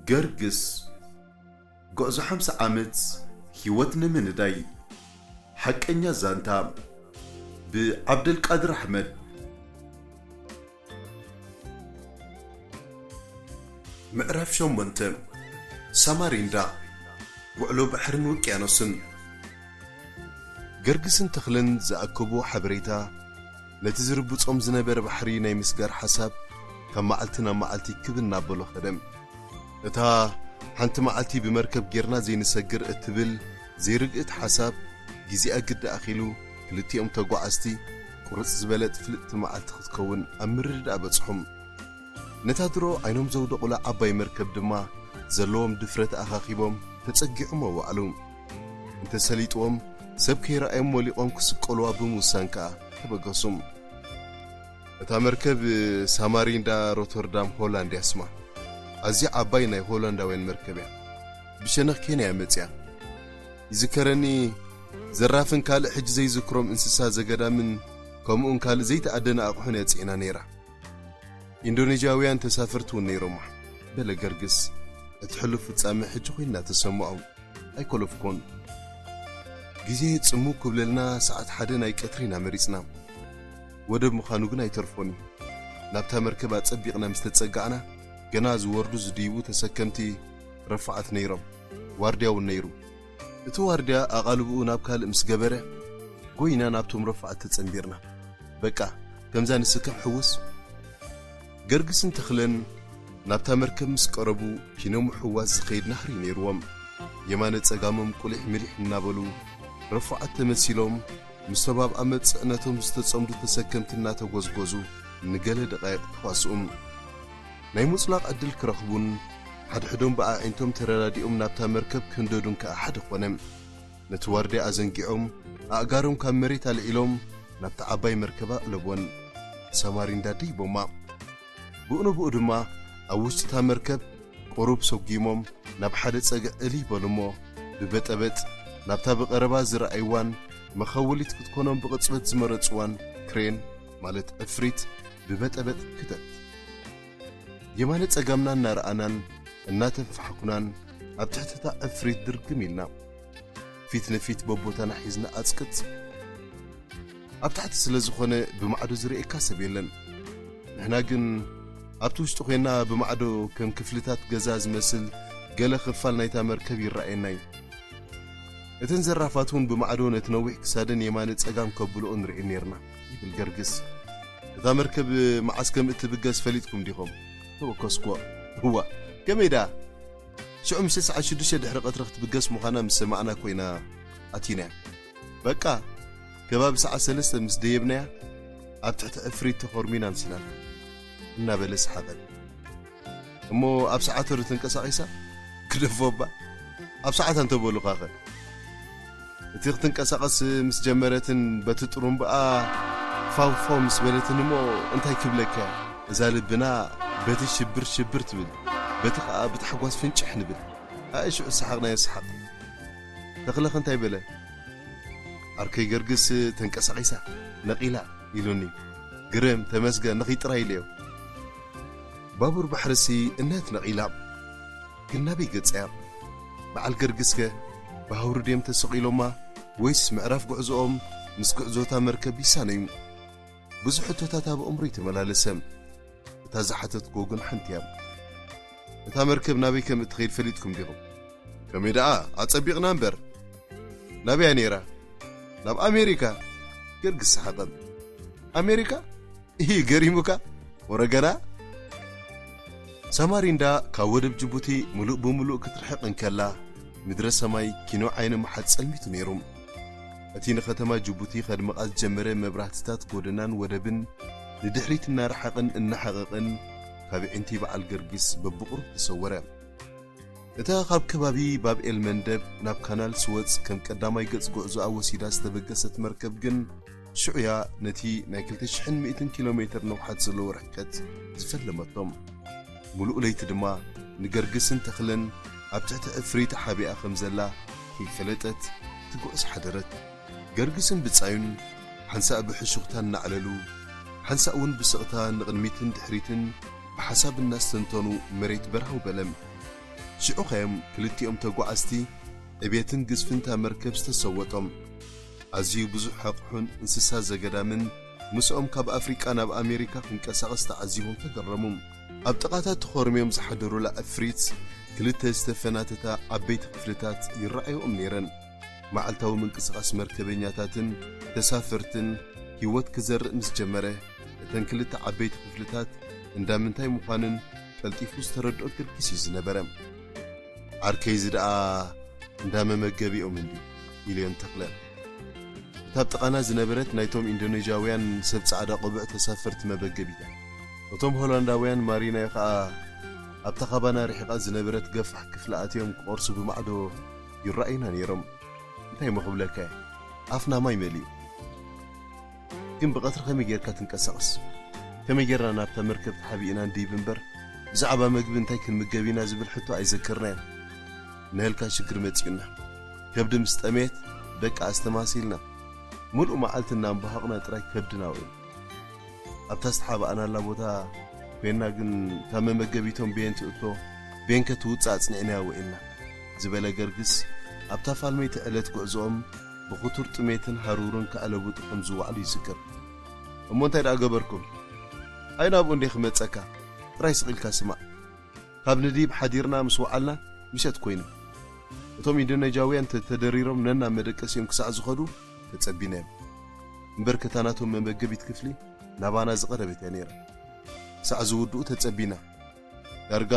ገርግስ፣ ጉዕዞ ሓምሳ ዓመት ህይወት ንምንዳይ። ሓቀኛ ዛንታ፣ ብዓብደልቃድር ኣሕመድ። ምዕራፍ ሸሞንተ። ሳማሪንዳ፣ ውዕሎ ባሕርን ውቅያኖስን። ገርግስን ተኽለን ዝኣከብዎ ሓበሬታ፣ ነቲ ዝርብጾም ዝነበረ ባሕሪ ናይ ምስጋር ሓሳብ፣ ካብ መዓልቲ ናብ መዓልቲ ክብ እናበሎ ኸደ። እታ ሓንቲ መዓልቲ ብመርከብ ጌርና ዘይንሰግር እትብል ዘይርግእት ሓሳብ፣ ግዜኣ ግዲ ኣኺሉ፣ ክልቲኦም ተጓዓዝቲ ቁርጽ ዝበለት ፍልጥቲ መዓልቲ ክትከውን ኣብ ምርድዳእ በጽሖም። ነታ ድሮ ዓይኖም ዘውደቑላ ዓባይ መርከብ ድማ ዘለዎም ድፍረት ኣኻኺቦም ተጸጊዖም ኣዋዕሉ። እንተሰሊጥዎም ሰብ ከይረኣዮም ወሊቖም ክስቀሉዋ ብምውሳን ከኣ ተበገሱ። እታ መርከብ ሳማሪንዳ ሮተርዳም ሆላንድ እያ ስማ። ኣዝያ ዓባይ ናይ ሆላንዳውያን መርከብ እያ። ብሸነኽ ኬንያ እያ መጺኣ። ይዝከረኒ፣ ዘራፍን ካልእ ሕጂ ዘይዝክሮም እንስሳ ዘገዳምን ከምኡውን ካልእ ዘይተኣደነ ኣቕሑን እያ ጽዒና ነይራ። ኢንዶኔዥያውያን ተሳፈርቲ እውን ነይሮማ፣ በለ ገርግስ። እቲ ሕሉፍ ፍጻመ ሕጂ ኮይኑ እናተሰምዖ ኣይኮለፍኮን። ግዜ ጽምው ክብለልና ሰዓት ሓደ ናይ ቀትሪ ኢና መሪጽና። ወደብ ምዃኑ ግን ኣይተርፎን እዩ። ናብታ መርከብ ኣጸቢቕና ምስ ተጸጋዕና፣ ገና ዝወርዱ ዝድይቡ ተሰከምቲ ረፋዓት ነይሮም። ዋርድያ እውን ነይሩ። እቲ ዋርድያ ኣቓልብኡ ናብ ካልእ ምስ ገበረ፣ ጎይና ናብቶም ረፋዓት ተጸንቢርና። በቃ፣ ከምዛ ንስከም ሕውስ። ገርግስን ተኽለን ናብታ መርከብ ምስ ቀረቡ፣ ኪኖ ምሕዋስ ዝኸይድ ናህሪ ነይርዎም። የማነ ጸጋሞም ቁሊሕ ምሊሕ እናበሉ፣ ረፋዓት ተመሲሎም፣ ምስ ተባብኣ መጽዕነቶም ዝተጸምዱ ተሰከምቲ እናተጎዝጎዙ፣ ንገለ ደቓይቕ ተዋስኡ። ናይ ምጽላቕ ዕድል ክረኽቡን ሓድሕዶም ብኣዒንቶም ተረዳዲኦም ናብታ መርከብ ክህንደዱን ከኣ ሓደ ኾነ። ነቲ ዋርድያ ኣዘንጊዖም፣ ኣእጋሮም ካብ መሬት ኣልዒሎም ናብታ ዓባይ መርከብ ኣቕለብወን። ሳማሪንዳ ደይቦማ። ብኡ ንብኡ ድማ ኣብ ውሽጢ እታ መርከብ ቁሩብ ሰጒሞም ናብ ሓደ ጸግዒ እልይ በሉ እሞ፣ ብበጠበጥ ናብታ ብቐረባ ዝረኣይዋን መኸወሊት ክትኮኖም ብቕጽበት ዝመረጽዋን ክሬን፣ ማለት ዕፍሪት፣ ብበጠበጥ ክተት። የማነ ጸጋምና እናረኣናን እናተንፋሕኩናን ኣብ ትሕቲ እታ ዕፍሪት ድርግም ኢልና። ፊት ንፊት በቦታና ሒዝና ኣጽቅጥ። ኣብ ታሕቲ ስለ ዝኾነ ብማዕዶ ዝርእየካ ሰብ የለን። ንሕና ግን ኣብቲ ውሽጢ ኮይና ብማዕዶ ከም ክፍልታት ገዛ ዝመስል ገለ ክፋል ናይታ መርከብ ይረኣየና እዩ። እተን ዘራፋት እውን ብማዕዶ ነቲ ነዊሕ ክሳደን የማነ ጸጋም ከብልኦ ንርኢ ኔርና፣ ይብል ገርግስ። እታ መርከብ መዓስ ከም እትብገስ ፈሊጥኩም ዲኹም? ተወከስኩዎ። እዋ፣ ከመይ ደኣ? ሽዑ ምሸት ሰዓት ሽዱሽተ ድሕሪ ቀትሪ ክትብገስ ምዃና ምስ ሰማዕና እኮ ኢና ኣቲናያ። በቃ፣ ከባቢ ሰዓት ሰለስተ ምስ ደየብናያ፣ ኣብ ትሕቲ ዕፍሪት ተኾርሚና ኣምሲናታ፣ እናበለ ሰሓቐ። እሞ ኣብ ሰዓት ዶ ተንቀሳቒሳ? ግደፎ እባ፣ ኣብ ሰዓት ኣንተበሉኻኸ? እቲ ክትንቀሳቐስ ምስ ጀመረትን በቲ ጥሩምባኣ ፋው ፋው ምስ በለትን እሞ እንታይ ክብለካ? እዛ ልብና በቲ ሽብር ሽብር ትብል፣ በቲ ኸኣ ብታሕጓስ ፍንጭሕ ንብል። ኣይ ሽዑ ሰሓቕናዮ ሰሓቕ። ተኽለኸ እንታይ በለ? ዓርከይ ገርግስ ተንቀሳቒሳ፣ ነቒላ ኢሉኒ። ግርም፣ ተመስገን፣ ንኺድ ጥራይ ኢለዮ። ባቡር ባሕርሲ እነት ነቒላ። ግን ናበይ ገጸያ? በዓል ገርግስከ ብሃውሪ ድዮም ተሰቒሎማ ወይስ ምዕራፍ ጉዕዞኦም ምስ ጉዕዞ እታ መርከብ ይሳነዩ? ብዙሕ ሕቶታት ኣብ ኣእምሮይ ተመላለሰ። እታ ዝሓተትክዎ ግን ሓንቲ እያ። እታ መርከብ ናበይ ከም እትኸይድ ፈሊጥኩም ዲኹም? ከመይ ደኣ ኣጸቢቕና እምበር። ናበይ እያ ነይራ? ናብ ኣሜሪካ። ገርግስ ሰሓቐ። ኣሜሪካ? ኢሂ፣ ገሪሙካ? ወረገና? ሳማሪንዳ ካብ ወደብ ጅቡቲ ምሉእ ብምሉእ ክትርሕቕ እንከላ፣ ምድረ ሰማይ ኪኖ ዓይኒ መሓዝ ጸልሚቱ ነይሩ። እቲ ንኸተማ ጅቡቲ ከድምቓ ዝጀመረ መብራህትታት ጎደናን ወደብን ንድሕሪት እናረሓቕን እናሓቐቕን፣ ካብ ኣዒንቲ በዓል ገርግስ በብቑሩብ ተሰወረ። እታ ካብ ከባቢ ባብ ኤል መንደብ ናብ ካናል ስወዝ ከም ቀዳማይ ገጽ ጉዕዞኣ ወሲዳ ዝተበገሰት መርከብ ግን፣ ሽዑያ ነቲ ናይ ክልተ ሽሕን ሚእትን ኪሎ ሜትር ንውሓት ዘለዎ ርሕቀት ዝፈለመቶ። ምሉእ ለይቲ ድማ ንገርግስን ተኽለን ኣብ ትሕቲ ዕፍሪ ተሓቢኣ ከም ዘላ ከይፈለጠት ትጉዕዝ ሓደረት። ገርግስን ብጻዩን ሓንሳእ ብሕሹኽታ እናዕለሉ፣ ሓንሳእ እውን ብስቕታ ንቕድሚትን ድሕሪትን ብሓሳብ እናስተንተኑ መሬት በርሃው በለ። ሽዑ ኸዮም ክልቲኦም ተጓዓዝቲ ዕቤትን ግዝፍንታ መርከብ ዝተሰወጦም። ኣዝዩ ብዙሕ ኣቕሑን እንስሳ ዘገዳምን ምስኦም ካብ ኣፍሪቃ ናብ ኣሜሪካ ክንቀሳቐስ ተዓዚቦም ተገረሙ። ኣብ ጥቓታት ተኾርምዮም ዝሓደሩላ እፍሪት ክልተ ዝተፈናተታ ዓበይቲ ክፍልታት ይረኣዮም ነይረን። መዓልታዊ ምንቅስቓስ መርከበኛታትን ተሳፈርትን ህይወት ክዘርእ ምስ ጀመረ፣ እተን ክልተ ዓበይቲ ክፍልታት እንዳ ምንታይ ምዃንን ቀልጢፉ ዝተረድኦ ገርጊስ እዩ ዝነበረ። ዓርከይዚ ደኣ እንዳ መመገቢኦም እንድዩ ኢልዮን ተኽለ። እታ ኣብ ጥቓና ዝነበረት ናይቶም ኢንዶኔዥያውያን ሰብ ጻዕዳ ቅቡዕ ተሳፈርቲ መበገቢት እያ። እቶም ሆላንዳውያን ማሪናዮ ኸኣ ኣብታ ካባና ርሒቓ ዝነበረት ገፋሕ ክፍሊ ኣትዮም ክቖርሱ ብማዕዶ ይረኣዩና ነይሮም። እንታይ እሞ ክብለካ እየ፣ ኣፍና ማይ መሊኡ። ግን ብቐትሪ ከመይ ጌርካ ትንቀሳቐስ? ከመይ ጌርና ናብታ መርከብ ተሓቢእና እንድይብ እምበር፣ ብዛዕባ መግቢ እንታይ ክንምገብ ኢና ዝብል ሕቶ ኣይዘከርናዮን። ንህልካ ሽግር መጺኡና። ከብዲ ምስ ጠመየት፣ በቃ ኣስተማሲልና። ሙሉእ መዓልቲ እናምበሃቕና ጥራይ ከብድና ውዒሉ። ኣብታ ዝተሓባእናላ ቦታ ኮይንና ግን፣ እታ መመገቢቶም በየን ትእቶ፣ በየን ከ ትውጻእ ኣጽኒዕናያ ውዒልና ዝበለ ገርግስ፣ ኣብታ ፋልመይቲ ዕለት ጉዕዞኦም ብኽቱር ጥሜትን ሃሩርን ከዕለብጡ ከም ዝወዓሉ ይዝከር። እሞ እንታይ ደኣ ገበርኩም? ኣይ ናብኡ እንዴ ክመጸካ? ጥራይ ስቕ ኢልካ ስማዕ። ካብ ንድይብ ሓዲርና ምስ ወዓልና ምሸት ኮይኑ። እቶም ኢንዶኔዥያውያን ተ-፣ ተደሪሮም ነናብ መደቀሲኦም ክሳዕ ዝኸዱ ተጸቢናዮም። እምበር ከታ ናቶም መመገቢት ክፍሊ ናባና ዝቐረበት እያ ነይራ። ክሳዕ ዝውድኡ ተጸቢና። ዳርጋ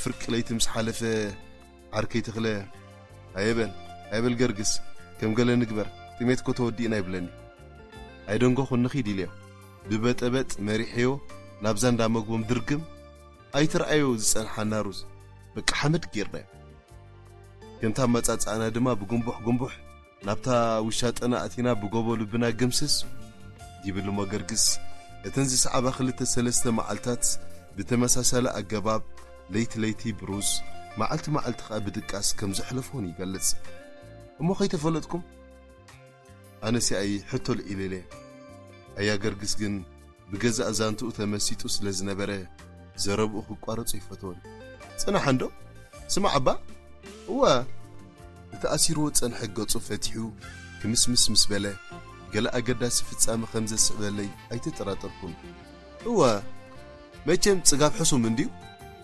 ፍርቂ ለይቲ ምስ ሓለፈ ዓርከይ ተኽለ፣ "ኣይበል፣ ኣይበል ገርግስ፣ ከም ገለ ንግበር፣ ጥሜት እኮ ተወዲእና" ይብለኒ። ኣይደንጎኹን፣ ንኺድ ኢለዮ። ብበጠበጥ መሪሐዮ ናብዛ እንዳ መግቦም ድርግም። ኣይትርኣዮ ዝጸንሓና ሩዝ፣ በቃ ሓመድ ጌርናዮ። ከምታ ኣመጻጽኣና ድማ ብጉንቡሕ ጉንቡሕ ናብታ ውሻጠና ኣቲና ብጎቦ ልብና ግምስስ ይብል እሞ ገርግስ፣ እተን ዝሰዓባ ክልተ ሰለስተ መዓልታት ብተመሳሳሊ ኣገባብ ለይቲ ለይቲ ብሩዝ፣ መዓልቲ መዓልቲ ኸኣ ብድቃስ ከም ዘሕለፎን ይገልጽ። እሞ ከይተፈለጥኩም? ኣነሲ ኣይ ሕቶ ልዒለለየ። ኣያ ገርግስ ግን ብገዛእ ዛንትኡ ተመሲጡ ስለ ዝነበረ፣ ዘረብኡ ክቋረጾ ኣይፈተወን። ጽናሕ እንዶ፣ ስማዕ እባ። እወ። እቲ ኣሲርዎ ዝጸንሐ ገጹ ፈቲሑ ክምስምስ ምስ በለ፣ ገለ ኣገዳሲ ፍጻመ ከም ዘስዕበለይ ኣይተጠራጠርኩን። እወ፣ መቸም ጽጋብ ሕሱም እንድዩ፣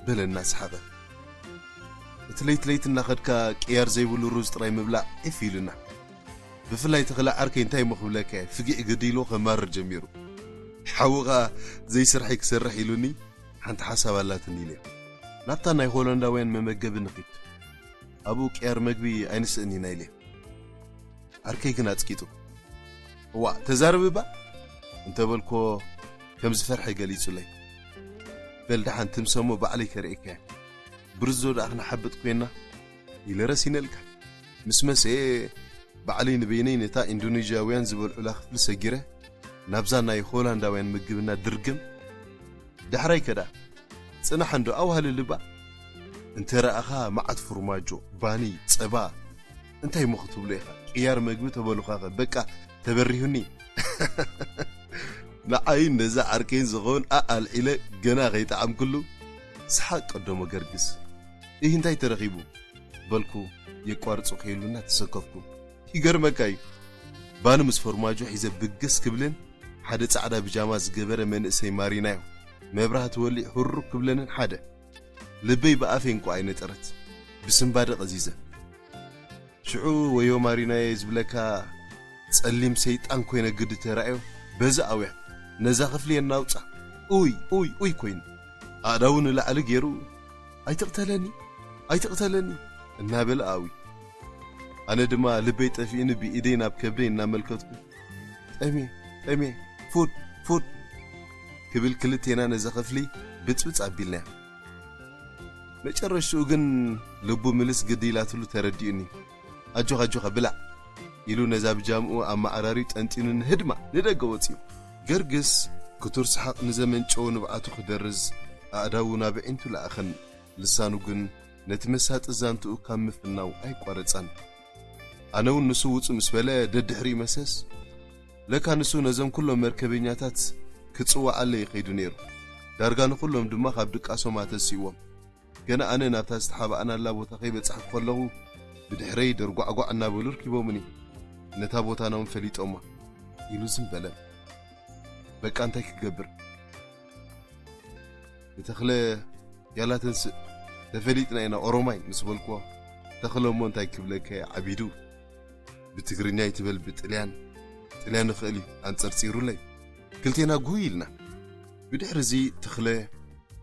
በለ እናሰሓቐ። እቲ ለይቲ ለይቲ እናኸድካ ቅያር ዘይብሉ ሩዝ ጥራይ ምብላዕ ዒፍ ኢሉና። ብፍላይ ተኽለ ዓርከይ እንታይ እሞ ክብለካ እየ፣ ፍጊዕ ግዲ ኢልዎ ከማርር ጀሚሩ። ሓዉ ኸኣ ዘይስርሐይ ክሰርሕ ኢሉኒ፣ ሓንቲ ሓሳብ ኣላትኒ ኢለ። ናብታ ናይ ሆላንዳውያን መመገቢ ንኺድ። ኣብኡ ቅያር መግቢ ኣይንስእን ኢና ኢለ። ዓርከይ ግን ኣጽቂጡ። እዋእ፣ ተዛረብ እባ እንተበልኮ ከም ዝፈርሐ ገሊጹለይ። በል ደሓን ትምሰሞ ባዕለይ ከርእየካ እየ። ብርዞ ደኣ ክነሓብጥ ኮይና ኢለ ረሲነልካ። ምስ መሰየ ባዕለይ ንበይነይ ነታ ኢንዶኔዥያውያን ዝበልዑላ ክፍሊ ሰጊረ ናብዛ ናይ ሆላንዳውያን ምግብና ድርግም። ዳሕራይ ከዳ ጽናሕ እንዶ ኣዋህልል እባ። እንተ ረኣኻ መዓት ፎርማጆ፣ ባኒ፣ ጸባ፣ እንታይ እሞ ክትብሎ ኢኻ? ቅያር መግቢ ተበሉኻኸ በቃ ተበሪሁኒ። ንዓይን ነዛ ዓርከይን ዝኸውን ኣኣልዒለ ገና ከይጠዓምኩሉ፣ ሰሓቕ ቀደሞ ገርግስ። ኢህ እንታይ ተረኺቡ? በልኩ የቋርጾ ከይብሉና ተሰከፍኩ። ይገርመካ እዩ። ባኒ ምስ ፎርማጆ ሒዘ ብግስ ክብልን ሓደ ጻዕዳ ብጃማ ዝገበረ መንእሰይ ማሪናዮ መብራህቲ ወሊዕ ሁሩር ክብለንን ሓደ። ልበይ ብኣፈይ እንቋ ኣይነጠረት። ብስንባደ ቀዚዘ። ሽዑ ወዮ ማሪናዮ ዝብለካ ጸሊም ሰይጣን ኮይነ ግዲ ተራእዮ በዚ ኣውያ ነዛ ክፍሊ የናውጻ። ኡይ፣ ኡይ፣ ኡይ ኮይኑ። ኣእዳዉ ንላዕሊ ገይሩ፣ "ኣይትቕተለኒ፣ ኣይትቕተለኒ" እናበለ ኣዊ። ኣነ ድማ ልበይ ጠፊእኒ ብኢደይ ናብ ከብደይ እናመልከትኩ፣ "ጠሜ፣ ጠሜ፣ ፉድ፣ ፉድ" ክብል ክልቴና ነዛ ክፍሊ ብጽብጽ ኣቢልናያ። መጨረሽትኡ ግን ልቡ ምልስ ግዲ ኢላትሉ ተረዲኡኒ። "ኣጆኻ፣ ኣጆኻ፣ ብላዕ" ኢሉ ነዛ ብጃምኡ ኣመዓራርዩ ጠንጢኑ ንህድማ ንደገ ወጺኡ። ገርግስ ክቱር ሰሓቕ ንዘመንጨወ ንብዓቱ ክደርዝ ኣእዳዉ ናብ ኣዒንቱ ለኣኸን። ልሳኑ ግን ነቲ መሳጢ ዛንትኡ ካብ ምፍናው ኣይቋረጸን። ኣነ እውን ንሱ ውጹእ ምስ በለ ደድሕሪኡ መሰስ። ለካ ንሱ ነዞም ኩሎም መርከበኛታት ክጽውዓለ እዩ ከይዱ ነይሩ። ዳርጋ ንኹሎም ድማ ካብ ድቃሶም ኣተሲእዎም። ገና ኣነ ናብታ ዝተሓባእናላ ቦታ ከይበጻሕኩ ከለኹ፣ ብድሕረይ ደርጓዕጓዕ እናበሉ ርኪቦምኒ። ነታ ቦታና እውን ፈሊጦማ። ኢሉ ዝም በለ። በቃ እንታይ ክገብር? ንተኽለ ያላ ተንስእ፣ ተፈሊጥና ኢና ኦሮማይ ምስ በልክዎ፣ ተኽለ እሞ እንታይ ክብለካ እዩ ዓቢዱ? ብትግርኛ ይትበል ብጥልያን፣ ጥልያን ይኽእል እዩ ኣንጸርጺሩለይ። ክልቴና ጉይ ኢልና። ብድሕሪ እዚ ተኽለ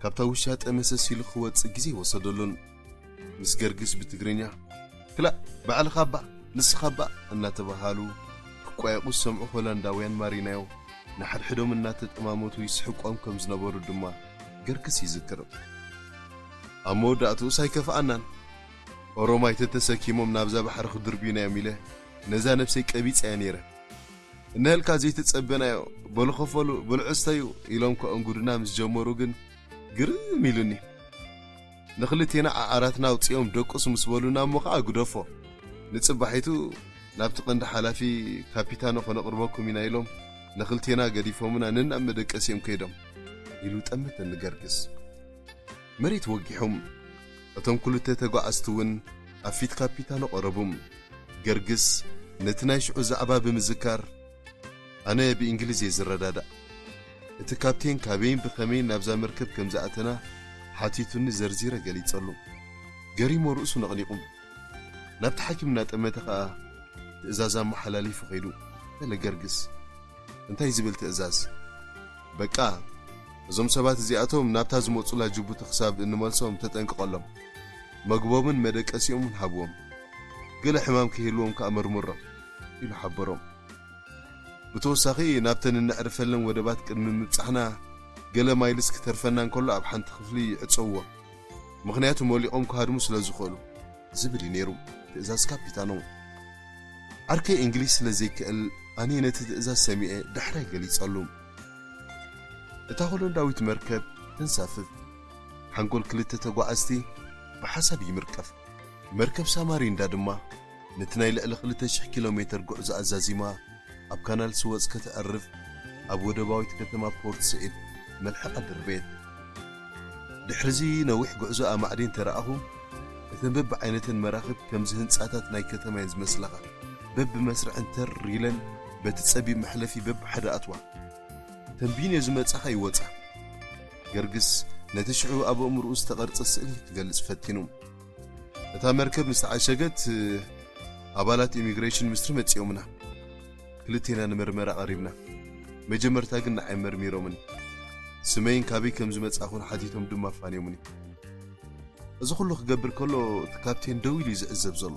ካብታ ውሻጠ መሰስ ኢሉ ክወጽእ ግዜ ወሰደሉን። ምስ ገርግስ ብትግርኛ፣ ክላእ ባዕልኻ እባ፣ ንስኻ እባ እናተባሃሉ ክቋየቑ ዝሰምዑ ሆላንዳውያን ማሪናዮ ንሓድሕዶም እናተጠማመቱ ይስሕቋም ከም ዝነበሩ ድማ ገርግስ ይዝክር። ኣብ መወዳእትኡስ ኣይከፍኣናን። ኦሮማይ ተተሰኪሞም ናብዛ ባሕሪ ክድርብዩናዮም ኢለ ነዛ ነብሰይ ቀቢጸያ ነይረ። እነህልካ ዘይተጸበናዮ፣ በሉ ኸፈሉ፣ በሉ ዕስተዩ ኢሎም ከእንጉዱና ምስ ጀመሩ ግን ግርም ኢሉኒ። ንኽልቴና ዓዓራትና ኣውጺኦም ደቁስ ምስ በሉና እሞ ኸኣ ግደፎ። ንጽባሒቱ ናብቲ ቀንዲ ሓላፊ ካፒታኖ ከነቕርበኩም ኢና ኢሎም ንኽልቴና ገዲፎምና ነናብ መደቀሲኦም ከይዶም ኢሉ ጠመተኒ ገርግስ። መሬት ወጊሖም እቶም ክልተ ተጓዓዝቲ እውን ኣብ ፊት ካፒታኖ ቀረቡ። ገርግስ ነቲ ናይ ሽዑ ዛዕባ ብምዝካር፣ ኣነ ብእንግሊዝ እየ ዝረዳዳእ። እቲ ካፕቴን ካበይን ብኸመይን ናብዛ መርከብ ከም ዝኣተና ሓቲቱኒ ዘርዚረ ገሊጸሉ። ገሪሞ ርእሱ ነቕኒቑ። ናብቲ ሓኪም እናጠመተ ኸኣ ትእዛዝ ኣመሓላሊፉ ኸይዱ። በለ ገርግስ፣ እንታይ ዝብል ትእዛዝ? በቃ፣ እዞም ሰባት እዚኣቶም ናብታ ዝመጹላ ጅቡቲ ክሳብ እንመልሶም ተጠንቀቐሎም። መግቦምን መደቀሲኦምን ሃብዎም። ገለ ሕማም ከይህልዎም ከኣ መርምሮም፣ ኢሉ ሓበሮም። ብተወሳኺ ናብተን እነዕርፈለን ወደባት ቅድሚ ምብጻሕና ገለ ማይልስ ክተርፈና እንከሎ ኣብ ሓንቲ ክፍሊ ዕጸውዎ። ምኽንያቱ መሊቖም ክሃድሙ ስለ ዝኽእሉ፣ ዝብል እዩ ነይሩ ትእዛዝ ካፒታኖ። ዓርከይ እንግሊዝ ስለ ዘይክእል ኣነ ነቲ ትእዛዝ ሰሚዐ ዳሕራይ ገሊጸሉ። እታ ሆለንዳዊት መርከብ ተንሳፍፍ። ሓንጎል ክልተ ተጓዓዝቲ ብሓሳብ ይምርቀፍ። መርከብ ሳማሪንዳ ድማ ነቲ ናይ ልዕሊ ክልተ ሽሕ ኪሎ ሜተር ጉዕዞ ኣዛዚማ ኣብ ካናል ስወጽ ከተዕርፍ ኣብ ወደባዊት ከተማ ፖርት ስዒድ መልሕቓ ደርበየት። ድሕሪዚ ነዊሕ ጉዕዞ ኣማዕዲን ተረኣኹ። እተን በብዓይነተን መራኽብ ከምዚ ህንጻታት ናይ ከተማ እየን ዝመስላኻ። በብመስርዐን ተር ኢለን በቲ ጸቢብ መሕለፊ በብሓደ ኣትዋ። ተንቢንዮ ዝመጻኻ ይወጻ። ገርግስ ነቲ ሽዑ ኣብ ኣእምሮኡ ዝተቐርጸ ስእሊ ክገልጽ ፈቲኑ። እታ መርከብ ምስ ተዓሸገት፣ ኣባላት ኢሚግሬሽን ሚኒስትሪ መጺኦምና። ክልቴና ንመርመራ ቀሪብና። መጀመርታ ግን ንዓይ መርሚሮምኒ። ስመይን ካበይ ከም ዝመጻእኹን ሓቲቶም ድማ ኣፋንዮምኒ። እዚ ኩሉ ክገብር ከሎ እቲ ካፕቴን ደው ኢሉ እዩ ዝዕዘብ ዘሎ።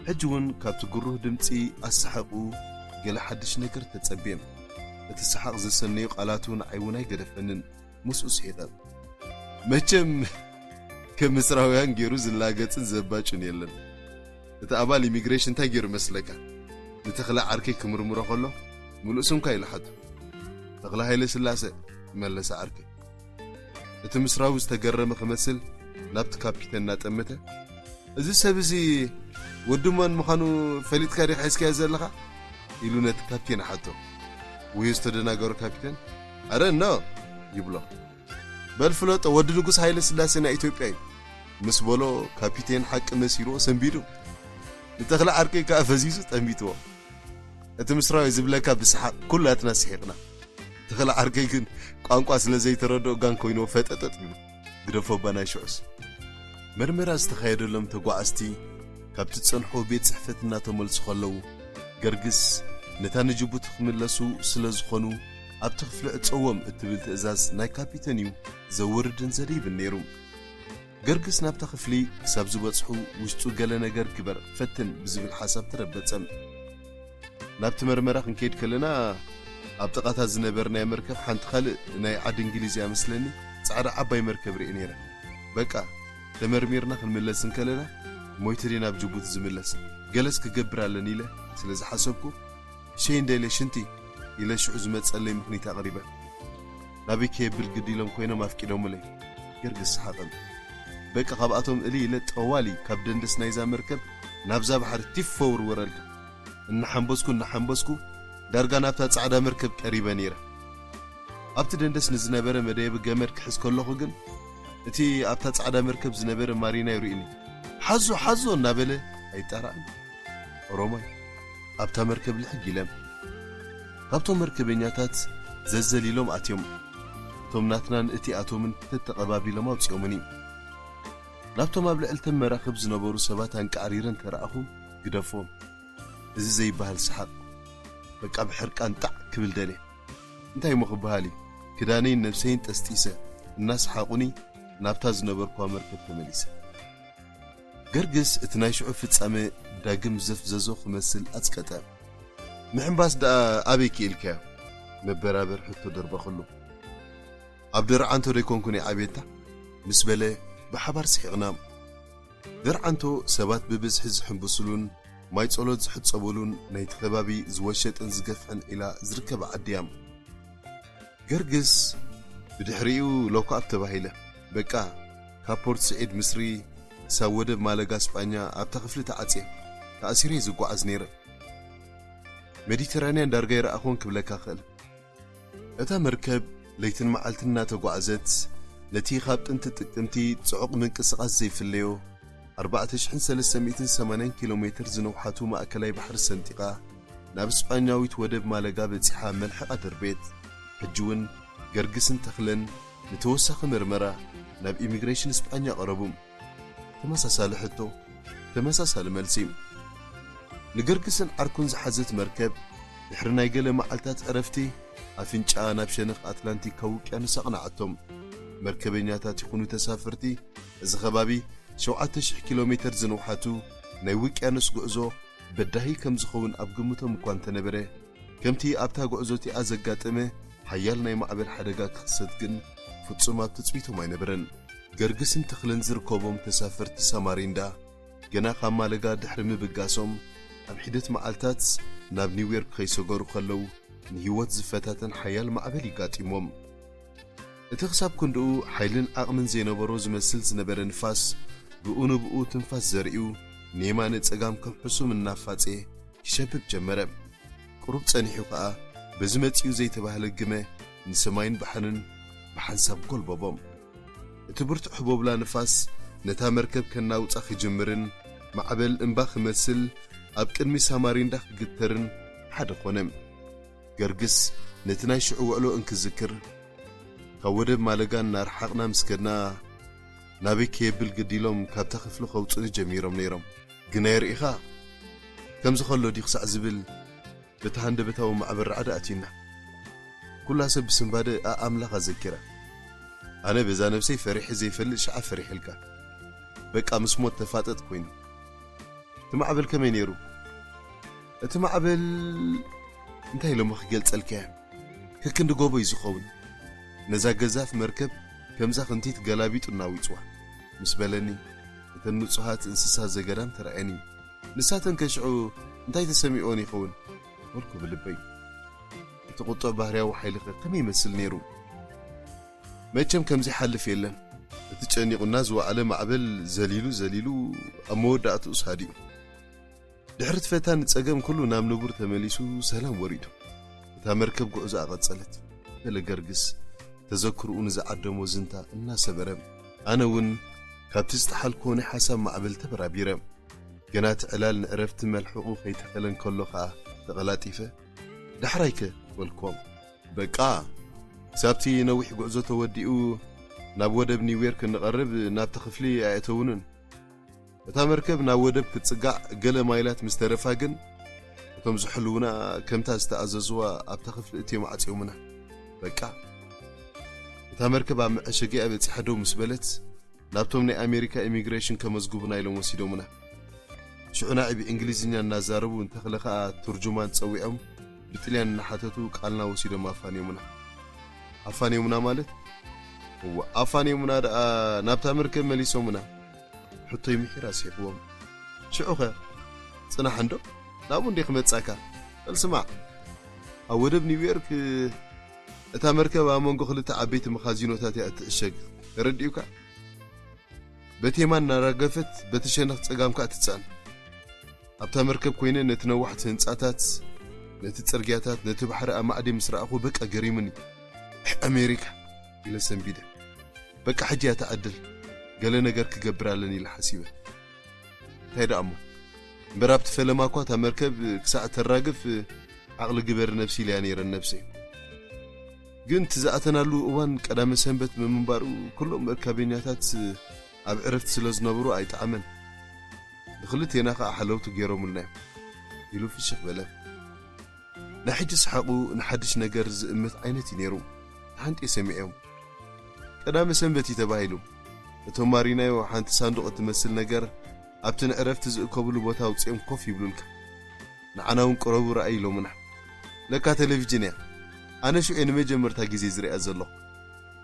ሕጂ እውን ካብቲ ግሩህ ድምጺ ኣሰሓቑ ገለ ሓድሽ ነገር ተጸብየም። እቲ ሰሓቕ ዘሰነዩ ቃላቱ ንዓይ እውን ኣይገደፈንን። ምስኡ ስሒቐ። መቸም ከም ምስራውያን ገይሩ ዝላገጽን ዘባጩን የለን። እቲ ኣባል ኢሚግሬሽን እንታይ ገይሩ መስለካ? ንተኽለ ዓርከይ ክምርምሮ ከሎ፣ ምሉእ ስምካ ኢሉ ሓቶ። ተኽለ ሃይለ ስላሰ፣ መለሰ ዓርከይ። እቲ ምስራዊ ዝተገረመ ክመስል ናብቲ ካፒተን እናጠመተ፣ "እዚ ሰብ እዚ ወዲ መን ምዃኑ ፈሊጥካ ዲኻ ሒዝካዮ ዘለኻ?" ኢሉ ነቲ ካፕቴን ሓቶ። ወይ ዝተደናገሩ ካፒተን፣ "ኣረ እኖ!" ይብሎ። "በል ፍለጦ፣ ወዲ ንጉስ ሃይለ ስላሴ ናይ ኢትዮጵያ እዩ" ምስ በሎ፣ ካፒቴን ሓቂ መሲልዎ ሰንቢዱ። ንተኽለ ዓርከይ ከኣ ፈዚዙ ጠሚትዎ። እቲ ምስራዊ ዝብለካ ብሰሓቕ ኩላትና ስሒቕና። ተኽለ ዓርከይ ግን ቋንቋ ስለ ዘይተረድኦ ጋን ኮይንዎ ፈጠጠጥ ኢሉ። ግደፎ እባ ናይ ሽዑስ። መርመራ ዝተኻየደሎም ተጓዓዝቲ ካብቲ ዝጸንሕዎ ቤት ጽሕፈት እናተመልሱ ከለዉ፣ ገርግስ ነታ ንጅቡቲ ክምለሱ ስለ ዝኾኑ ኣብቲ ክፍሊ ዕጸዎም እትብል ትእዛዝ ናይ ካፒተን እዩ ዘውርድን ዘድይብን ነይሩ። ገርግስ ናብታ ክፍሊ ክሳብ ዝበጽሑ ውሽጡ ገለ ነገር ግበር ፈትን ብዝብል ሓሳብ ተረበጸ። ናብቲ መርመራ ክንከይድ ከለና ኣብ ጥቓታ ዝነበረ ናይ መርከብ ሓንቲ ካልእ ናይ ዓዲ እንግሊዝ እያ መስለኒ ጻዕዳ ዓባይ መርከብ ርእየ ነይረ። በቃ ተመርሚርና ክንምለስ እንከለና ሞይተ ድየ ናብ ጅቡቲ ዝምለስ? ገለስ ክገብር ኣለኒ ኢለ ስለ ዝሓሰብኩ ሸይ እንደ ኢለ ሽንቲ ኢለ ሽዑ ዝመጸለይ ምኽኒት ኣቕሪበ። ናበይ ከየብል ግዲ ኢሎም ኮይኖም ኣፍቂዶምለይ። ገርግስ ሰሓቐ። በቃ ካብኣቶም እሊ ኢለ ጠዋሊ ካብ ደንደስ ናይዛ መርከብ ናብዛ ባሕሪ ቲፎ ውርወረልካ። እናሓንበስኩ እናሓንበስኩ ዳርጋ ናብታ ጻዕዳ መርከብ ቀሪበ ነይረ። ኣብቲ ደንደስ ንዝነበረ መደየቢ ገመድ ክሕዝ ከለኹ ግን እቲ ኣብታ ጻዕዳ መርከብ ዝነበረ ማሪናይ ርኢኒ፣ "ሓዞ፣ ሓዞ!" እናበለ ኣይጣራእን። ኦሮማይ፣ ኣብታ መርከብ ልሕግ ኢለን። ካብቶም መርከበኛታት ዘዘሊሎም ኣትዮም። እቶም ናትናን እቲኣቶምን ተተቐባቢሎም ኣውጺኦምኒ። ናብቶም ኣብ ልዕልተን መራኽብ ዝነበሩ ሰባት ኣንቃዕሪረ እንተረኣኹ፣ ግደፎም። እዚ ዘይበሃል ሰሓቕ። በቃ ብሕርቃን ጣዕ ክብል ደልየ። እንታይ እሞ ክበሃል እዩ? ክዳነይን ነብሰይን ጠስጢሰ፣ እናሰሓቑኒ ናብታ ዝነበርኩዋ መርከብ ተመሊሰ። ገርግስ እቲ ናይ ሽዑ ፍጻመ ዳግም ዘፍዘዞ ክመስል ኣጽቀጠ። "ምሕንባስ ደኣ ኣበይ ክኢልካዮ?" መበራበር ሕቶ ደርበኽሉ። "ኣብ ደርዓንቶ ደይኮንኩን እየ ዓብየታ?" ምስ በለ ብሓባር ስሒቕና። ደርዓንቶ ሰባት ብብዝሒ ዝሕንብሱሉን ማይ ጸሎት ዝሕጸቡሉን ናይቲ ከባቢ ዝወሸጥን ዝገፍሕን ዒላ ዝርከባ ዓዲ እያ። ገርግስ ብድሕሪኡ ሎኮኣፕ ተባሂለ። በቃ፣ ካብ ፖርት ስዒድ ምስሪ ክሳብ ወደብ ማለጋ ስጳኛ ኣብታ ክፍሊ ተዓጽየ፣ ተኣሲረ እየ ዝጓዓዝ ነይረ። ሜዲተራንያን ዳርጋ ይረኣኹን ክብለካ እኽእል። እታ መርከብ ለይትን መዓልትን እናተጓዕዘት፣ ነቲ ካብ ጥንቲ ጥቅምቲ ጽዑቕ ምንቅስቓስ ዘይፍለዮ ኣርባዕተ ሽሕን ሰለስተ ሚእትን ሰማንያን ኪሎ ሜትር ዝነውሓቱ ማእከላይ ባሕሪ ሰንጢቓ፣ ናብ ስጳኛዊት ወደብ ማለጋ በጺሓ መልሕቓ ደርበየት። ሕጂ እውን ገርግስን ተኽለን ንተወሳኺ መርመራ ናብ ኢሚግሬሽን ስጳኛ ቀረቡ። ተመሳሳሊ ሕቶ፣ ተመሳሳሊ መልሲ። ንገርግስን ዓርኩን ዝሓዘት መርከብ፣ ድሕሪ ናይ ገለ መዓልታት ዕረፍቲ፣ ኣፍንጫ ናብ ሸነኽ ኣትላንቲክ ካብ ውቅያኖስ ኣቕንዓቶም። መርከበኛታት ይኹኑ ተሳፈርቲ፣ እዚ ከባቢ ሸውዓተ ሽሕ ኪሎ ሜትር ዝንውሓቱ ናይ ውቅያኖስ ጉዕዞ በዳሂ ከም ዝኸውን ኣብ ግምቶም እኳ እንተነበረ፣ ከምቲ ኣብታ ጉዕዞ እቲኣ ዘጋጠመ ሓያል ናይ ማዕበል ሓደጋ ክኽሰት ግን ፍጹም ኣብ ትጽቢቶም ኣይነበረን። ገርግስን ተኽለን ዝርከቦም ተሳፈርቲ ሳማሪንዳ፣ ገና ካብ ማለጋ ድሕሪ ምብጋሶም፣ ኣብ ሒደት መዓልታት ናብ ኒውዮርክ ከይሰገሩ ከለዉ፣ ንህይወት ዝፈታተን ሓያል ማዕበል ይጋጢሞም። እቲ ክሳብ ክንድኡ ሓይልን ዓቕምን ዘይነበሮ ዝመስል ዝነበረ ንፋስ፣ ብኡ ንብኡ ትንፋስ ዘርእዩ፣ ንየማነ ጸጋም ከም ሕሱም እናፋጸየ ክሸብብ ጀመረ። ቁሩብ ጸኒሑ ከኣ፣ በዚ መጺኡ ዘይተባህለ ግመ ንሰማይን ባሕርን ብሓንሳብ ጎልበቦም። እቲ ብርቱዕ ህቦብላ ንፋስ ነታ መርከብ ከናውጻ ክጅምርን፣ ማዕበል እምባ ክመስል ኣብ ቅድሚ ሳማሪንዳ ክግተርን ሓደ ኮነ። ገርግስ ነቲ ናይ ሽዑ ውዕሎ እንክዝክር፣ ካብ ወደብ ማለጋ እናረሓቕና ምስ ከድና፣ ናበይ ከየብል ግዲ ኢሎም ካብታ ክፍሊ ከውጽኡኒ ጀሚሮም ነይሮም። ግናይ ርኢኻ፣ ከምዚ ከሎ ድዩ ክሳዕ ዝብል፣ በቲ ሃንደበታዊ ማዕበል ራዕዲ ኣትዩና። ኩላ ሰብ ብስንባደ ኣኣምላኽ ኣዘኪራ። ኣነ በዛ ነብሰይ ፈሪሐ ዘይፈልጥ ሽዓ ፈሪሐልካ። በቃ ምስ ሞት ተፋጠጥ ኮይኑ። እቲ ማዕበል ከመይ ነይሩ? እቲ ማዕበል እንታይ ኢሎሞ ክገልጸልካ እየ? ከክንዲ ጎቦ እዩ ዝኸውን። ነዛ ገዛፍ መርከብ ከምዛ ክንቲት ገላቢጡ እናዊጽዋ ምስ በለኒ፣ እተን ንጹሃት እንስሳ ዘገዳም ተራእየኒ። ንሳተን ከ ሽዑ እንታይ ተሰሚዕወን ይኸውን? በልኩ ብልበይ። እቲ ቁጡዕ ባህርያዊ ሓይልኸ ከመይ ይመስል ነይሩ? መቸም ከምዚ ሓልፍ የለን። እቲ ጨኒቑና ዝወዓለ ማዕበል ዘሊሉ ዘሊሉ ኣብ መወዳእትኡ ሳዲኡ። ድሕሪ እቲ ፈታኒ ጸገም ኩሉ ናብ ንቡር ተመሊሱ ሰላም ወሪዱ። እታ መርከብ ጉዕዞኣ ቀጸለት። በለ ገርግስ ተዘክርኡ ንዝዓደሞ ዝንታ እናሰበረ። ኣነ እውን ካብቲ ዝጠሓልክዎ ናይ ሓሳብ ማዕበል ተበራቢረ። ገና እቲ ዕላል ንዕረፍቲ መልሕቑ ከይተኸለ እንከሎ ኸኣ ተቐላጢፈ፣ "ዳሕራይከ?" በልክዎም። በቃ፣ ክሳብቲ ነዊሕ ጉዕዞ ተወዲኡ ናብ ወደብ ኒውዮርክ እንቐርብ ናብቲ ክፍሊ ኣየእተውንን። እታ መርከብ ናብ ወደብ ክትጽጋዕ ገለ ማይላት ምስ ተረፋ ግን፣ እቶም ዝሕልዉና ከምታ ዝተኣዘዝዋ ኣብታ ክፍሊ እትዮም ዓጽዮምና። በቃ፣ እታ መርከብ ኣብ መዐሸጊኣ በጺሓ ደው ምስ በለት፣ ናብቶም ናይ ኣሜሪካ ኢሚግሬሽን ከመዝግቡና ኢሎም ወሲዶምና። ሽዑ ንዓይ ብእንግሊዝኛ እናዛረቡ ንተኽለ ኸኣ ትርጁማን ጸዊዖም ብጥልያን እናሓተቱ ቃልና ወሲዶም ኣፋንዮምና። ኣፋንዮምና ማለት? እወ፣ ኣፋንዮምና ደኣ ናብታ መርከብ መሊሶምና። ሕቶይ ምሒር ኣስሒቕዎም። ሽዑኸ? ጽናሕ እንዶ፣ ናብኡ እንዴ ክመጻካ? በል ስማዕ፣ ኣብ ወደብ ኒውዮርክ እታ መርከብ ኣብ መንጎ ክልተ ዓበይቲ መኻዚኖታት እያ እትዕሸግ። ተረዲኡካ? በቲ የማን እናራገፈት በቲ ሸነኽ ጸጋም ከኣ ትጸዕን። ኣብታ መርከብ ኮይነ ነቲ ነዋሕቲ ህንጻታት፣ ነቲ ጽርግያታት፣ ነቲ ባሕሪ ኣማዕድየ ምስ ረኣኹ በቃ ገሪሙኒ። ኣሕ ኣሜሪካ ኢለ ሰንቢደ። በቃ ሕጂ እያ ትዓድል፣ ገለ ነገር ክገብር ኣለኒ ኢለ ሓሲበ። እንታይ ደኣ እሞ እምበር ኣብቲ ፈለማ እኳ እታ መርከብ ክሳዕ ተራግፍ ዓቕሊ ግበር ነብሲ ኢለያ ነይረን ነብሰይ። ግን እቲ ዝኣተናሉ እዋን ቀዳመ ሰንበት ብምንባሩ ኩሎም መርከበኛታት ኣብ ዕረፍቲ ስለ ዝነበሩ ኣይጠዓመን። ንክልቴና ኸኣ ሓለውቲ ገይሮምልና እዮም ኢሉ ፍሽኽ በለ። ናይ ሕጂ ሰሓቑ ንሓድሽ ነገር ዝእምት ዓይነት እዩ ነይሩ። ተሓንጢ ሰሚዐዮም። ቀዳመ ሰንበት እዩ ተባሂሉ። እቶም ማሪናዮ ሓንቲ ሳንዱቕ እትመስል ነገር ኣብቲ ንዕረፍቲ ዝእከብሉ ቦታ ኣውፅኦም ኮፍ ይብሉልካ። ንዓና እውን ቅረቡ ረኣይ ኢሎምና። ለካ ቴሌቪዥን እያ። ኣነ ሽዑ እየ ንመጀመርታ ግዜ ዝሪኣ ዘለኹ።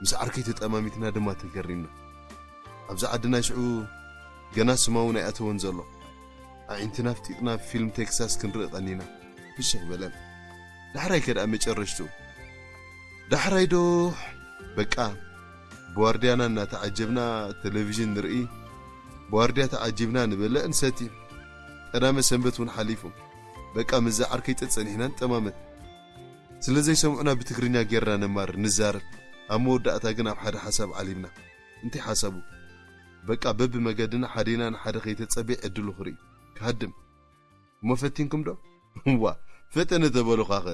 ምስ ዓርከይ ተጠማሚትና ድማ ተገሪምና። ኣብዚ ዓድና ሽዑ ገና ስማ እውን ኣይኣተወን ዘሎ። ኣዒንትና ኣፍጢጥና ፊልም ቴክሳስ ክንርኢ ቀኒና። ፍሽኽ በለን። ዳሕራይ ከ ደኣ መጨረሽትኡ? ዳሕራይ ዶ በቃ ብዋርድያና እናተዓጀብና ቴሌቪዥን ንርኢ፣ ብዋርድያ ተዓጂብና ንበልዕ ንሰቲ። ቀዳመ ሰንበት እውን ሓሊፉ። በቃ ምስዛ ዓርከይ ጸጸኒሕና ንጠማመት። ስለ ዘይሰምዑና ብትግርኛ ጌርና ነማር ንዛረብ። ኣብ መወዳእታ ግን ኣብ ሓደ ሓሳብ ዓሊብና። እንታይ ሓሳቡ? በቃ በብመገድና ሓዴና ንሓደ ከይተጸበየ ዕድሉ ክርኢ። ክሃድም። እሞ ፈቲንኩም ዶ? እዋ፣ ፈጠነ ተበሉኻኸ።